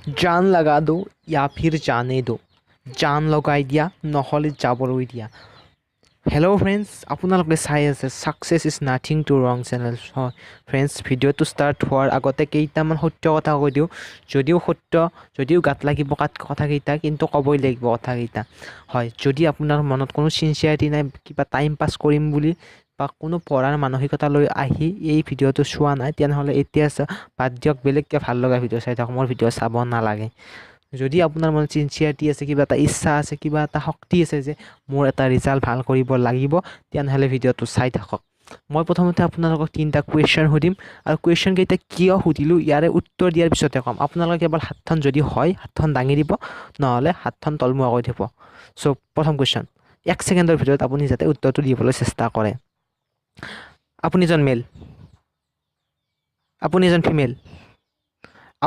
जान लगा दो या फिर जाने दो। জান লগাই দিয়া, নহ'লে যাবলৈ দিয়া। হেল্ল' ফ্ৰেণ্ডছ, আপোনালোকে চাই আছে Success is nothing to wrong channel। হয় ফ্ৰেণ্ডছ, ভিডিঅ'টো ষ্টাৰ্ট হোৱাৰ আগতে কেইটামান সত্য কথা কৈ দিওঁ। যদিও সত্য, যদিও গাত লাগিব কাত কথাকেইটা, কিন্তু ক'বই লাগিব কথাকেইটা। হয়, যদি আপোনাৰ মনত কোনো চিনচিয়াৰিটি নাই, কিবা টাইম পাছ কৰিম বুলি বা কোনো পঢ়াৰ মানসিকতা লৈ আহি এই ভিডিঅ'টো চোৱা নাই, তেনেহ'লে এতিয়া বাদ দিয়ক, বেলেগকৈ ভাল লগা ভিডিঅ' চাই থাকক, মোৰ ভিডিঅ' চাব নালাগে। যদি আপোনাৰ মনত চিনচিয়াৰিটি আছে, কিবা এটা ইচ্ছা আছে, কিবা এটা শক্তি আছে যে মোৰ এটা ৰিজাল্ট ভাল কৰিব লাগিব, তেনেহ'লে ভিডিঅ'টো চাই থাকক। মই প্ৰথমতে আপোনালোকক তিনিটা কুৱেশ্যন সুধিম আৰু কুৱেশ্যনকেইটা কিয় সুধিলোঁ ইয়াৰে উত্তৰ দিয়াৰ পিছতে ক'ম। আপোনালোকে কেৱল হাতখন যদি হয় হাতখন দাঙি দিব, নহ'লে হাতখন তলমুৱা কৰি থ'ব। চ' প্ৰথম কুৱেশ্যন, 1 ছেকেণ্ডৰ ভিতৰত আপুনি যাতে উত্তৰটো দিবলৈ চেষ্টা কৰে। আপুনি এজন মেল, আপুনি এজন ফিমেল,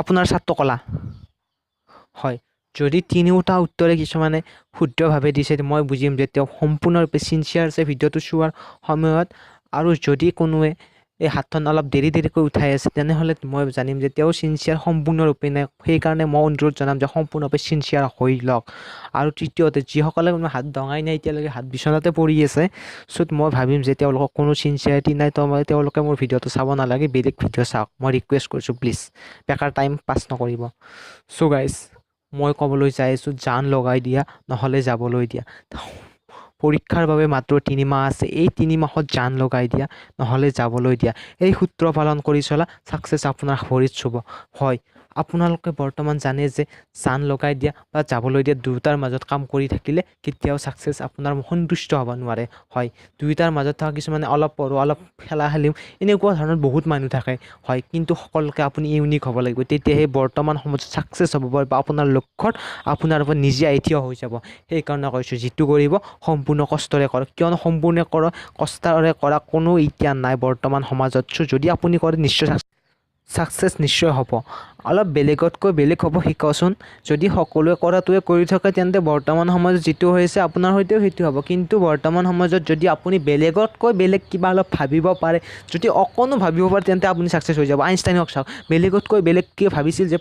আপোনাৰ ছাতটো ক'লা। হয়, যদি তিনিওটা উত্তৰে কিছুমানে শুদ্ধভাৱে দিছে, মই বুজিম যে তেওঁ সম্পূৰ্ণৰূপে চিনচিয়াৰ আছে ভিডিঅ'টো চোৱাৰ সময়ত। আৰু যদি কোনোৱে এই হাতখন অলপ দেৰি দেৰিকৈ উঠাই আছে, তেনেহ'লে মই জানিম যে তেওঁ চিনচিয়াৰ সম্পূৰ্ণৰূপে নাই। সেইকাৰণে মই অনুৰোধ জনাম যে সম্পূৰ্ণৰূপে চিনচিয়াৰ হৈ লওক। আৰু তৃতীয়তে, যিসকলে কোনো হাত দঙাই নাই এতিয়ালৈকে, হাত বিচনাতে পৰি আছে, চ' মই ভাবিম যে তেওঁলোকক কোনো চিনচিয়াৰিটি নাই। তো মই তেওঁলোকে মোৰ ভিডিঅ'টো চাব নালাগে, বেলেগ ভিডিঅ' চাওক। মই ৰিকুৱেষ্ট কৰিছোঁ, প্লিজ বেকাৰ টাইম পাছ নকৰিব। চ' গাইজ, মই ক'বলৈ যাই আছোঁ, জান লগাই দিয়া, নহ'লে যাবলৈ দিয়া। পৰীক্ষাৰ বাবে মাত্ৰ 3 মাহ আছে। এই 3 মাহত জান লগাই দিয়া, নহ'লে যাবলৈ দিয়া, এই সূত্ৰ পালন কৰি চলা, ছাকচেছ আপোনাৰ ভৰিত চুব। হয়, আপোনালোকে বৰ্তমান জানে যে জান লগাই দিয়া বা যাবলৈ দিয়া, দুয়োটাৰ মাজত কাম কৰি থাকিলে কেতিয়াও ছাকচেছ আপোনাৰ সন্তুষ্ট হ'ব নোৱাৰে। হয়, দুয়োটাৰ মাজত থকা কিছুমানে অলপ পঢ়োঁ, অলপ খেলা খেলিম, এনেকুৱা ধৰণৰ বহুত মানুহ থাকে। হয়, কিন্তু সকলোকে আপুনি ইউনিক হ'ব লাগিব। তেতিয়াহে বৰ্তমান সময়ত ছাকচেছ হ'ব পাৰিব, আপোনাৰ লক্ষ্যত আপোনাৰ ওপৰত নিজে আহি থিয় হৈ যাব। সেইকাৰণে কৈছোঁ, যিটো কৰিব সম্পূৰ্ণ কষ্টৰে কৰক। কিয়নো সম্পূৰ্ণ কৰক, কষ্টৰে কৰা কোনো এতিয়া নাই বৰ্তমান সমাজত। চ' যদি আপুনি কৰে, নিশ্চয় ছাকচেছ নিশ্চয় হ'ব। অলপ বেলেগতকৈ বেলেগ হ'ব শিকচোন। যদি সকলোৱে কৰাটোৱে কৰি থাকে, তেন্তে বৰ্তমান সময়ত যিটো হৈছে আপোনাৰ সৈতেও সেইটো হ'ব। কিন্তু বৰ্তমান সমাজত যদি আপুনি বেলেগতকৈ বেলেগ কিবা অলপ ভাবিব পাৰে, যদি অকণো ভাবিব পাৰে, তেন্তে আপুনি ছাকচেছ হৈ যাব। আইনষ্টাইনক চাওক, বেলেগতকৈ বেলেগকৈ ভাবিছিল যে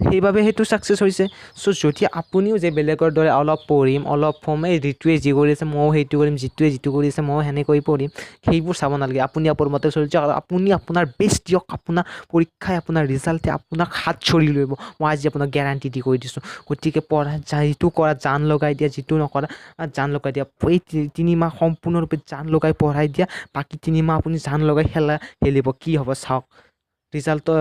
সেইবাবে সেইটো ছাকচেছ হৈছে। চ' যদি আপুনিও যে বেলেগৰ দৰে অলপ পঢ়িম, অলপ হ'ম, এই ঋতুৱে যি কৰি আছে ময়ো সেইটো কৰিম, যিটোৱে যিটো কৰি আছে ময়ো সেনেকৈ পঢ়িম, সেইবোৰ চাব নালাগে। আপুনি আপোনাৰ মতে চলি যাওক আৰু আপুনি আপোনাৰ বেষ্ট দিয়ক। আপোনাৰ পৰীক্ষাই, আপোনাৰ ৰিজাল্টে আপোনাক হাত চৰি ল'ব, মই আজি আপোনাক গেৰাণ্টি দি কৈ দিছোঁ। গতিকে পঢ়া, যিটো কৰা জান লগাই দিয়া, যিটো নকৰা জান লগাই দিয়া। এই 3 মাহ সম্পূৰ্ণৰূপে জান লগাই পঢ়াই দিয়া, বাকী 3 মাহ আপুনি জান লগাই খেলা খেলিব। কি হ'ব চাওক ৰিজাল্টৰ।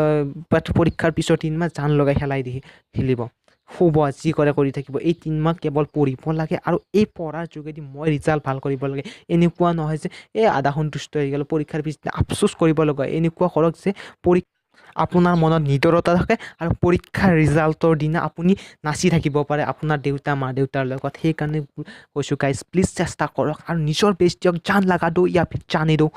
পৰীক্ষাৰ পিছৰ 3 মাহ জান লগাই খেলাই দি খেলিব, শুব, যি কৰে কৰি থাকিব। এই 3 মাহ কেৱল পঢ়িব লাগে আৰু এই পঢ়াৰ যোগেদি মই ৰিজাল্ট ভাল কৰিব লাগে। এনেকুৱা নহয় যে এই আধা সন্তুষ্ট হৈ গ'লো, পৰীক্ষাৰ পিছদিনা আফচোচ কৰিব লগা। এনেকুৱা কৰক যে আপোনাৰ মনত নিডৰতা থাকে আৰু পৰীক্ষাৰ ৰিজাল্টৰ দিনা আপুনি নাচি থাকিব পাৰে আপোনাৰ দেউতা, মা দেউতাৰ লগত। সেইকাৰণে কৈছোঁ গাইজ, প্লিজ চেষ্টা কৰক আৰু নিজৰ বেষ্ট দিয়ক। जान लगा दो या फिर जाने दो,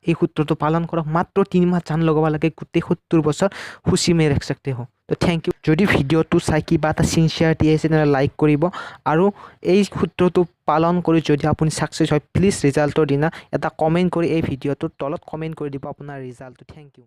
এই সূত্ৰটো পালন কৰক। মাত্ৰ 3 মাহ জান লগাব লাগে, গোটেই 70 বছৰ खुशी में रह सकते हो। তো thank U. যদি ভিডিঅ'টো চাই কিবা এটা চিনচিয়াৰিটি আহিছে, তেনেহ'লে লাইক কৰিব। আৰু এই সূত্ৰটো পালন কৰি যদি আপুনি ছাকচেছ হয়, প্লিজ ৰিজাল্টৰ দিনা এটা কমেণ্ট কৰি এই ভিডিঅ'টোৰ তলত কমেণ্ট কৰি দিব আপোনাৰ ৰিজাল্টটো। Thank U.